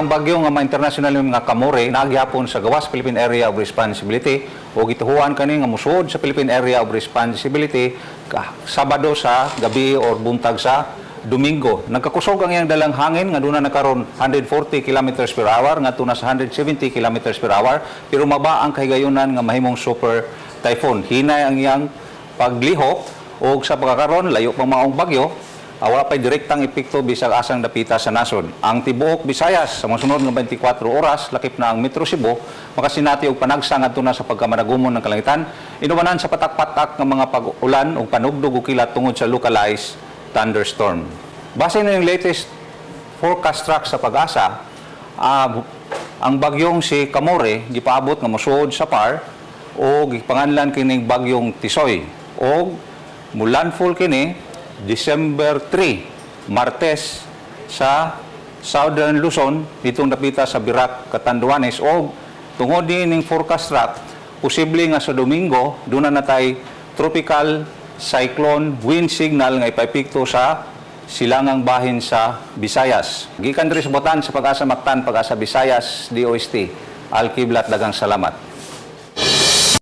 Ang bagyo nga ma-international nga Kammuri naa gihapon sa gawas Philippine Area of Responsibility o gituhuan kani nga musuod sa Philippine Area of Responsibility Sabado sa gabi or buntag sa Domingo. Nagkakusog ang iyang dalang hangin nga duna na karon 140 kilometers per hour ngadto na sa 170 kilometers per hour, pero maba ang kahigayunan nga mahimong super typhoon. Hinay ang iyang paglihok og sa pagkakaron layo pang maong bagyo, wala pa'y direktang epekto bisag asang dapita sa nasod. Ang tibuok Visayas sa mosunod nga 24 oras, lakip na ang Metro Cebu, makasinati og panagsa ngadto na sa pagkamanagumon ng kalangitan, inubanan sa patak-patak nga mga pag-ulan ug panugdog ug kilat tungod sa localized thunderstorm. Base na yung latest forecast track sa PAGASA, ang bagyong si Kammuri gipaabot nga mosuod sa PAR o gipanganlan kining bagyong Tisoy o mulandfall kini December 3, Martes, sa Southern Luzon ditong dapita sa Virac, Catanduanes. O tungod ning forecast track, posible nga sa Domingo duna na tay tropical cyclone wind signal nga ipaepekto sa silangang bahin sa Visayas. Gikan diri sa Botan sa PAGASA Mactan, PAGASA Visayas, DOST, Al Kiblat, daghang salamat.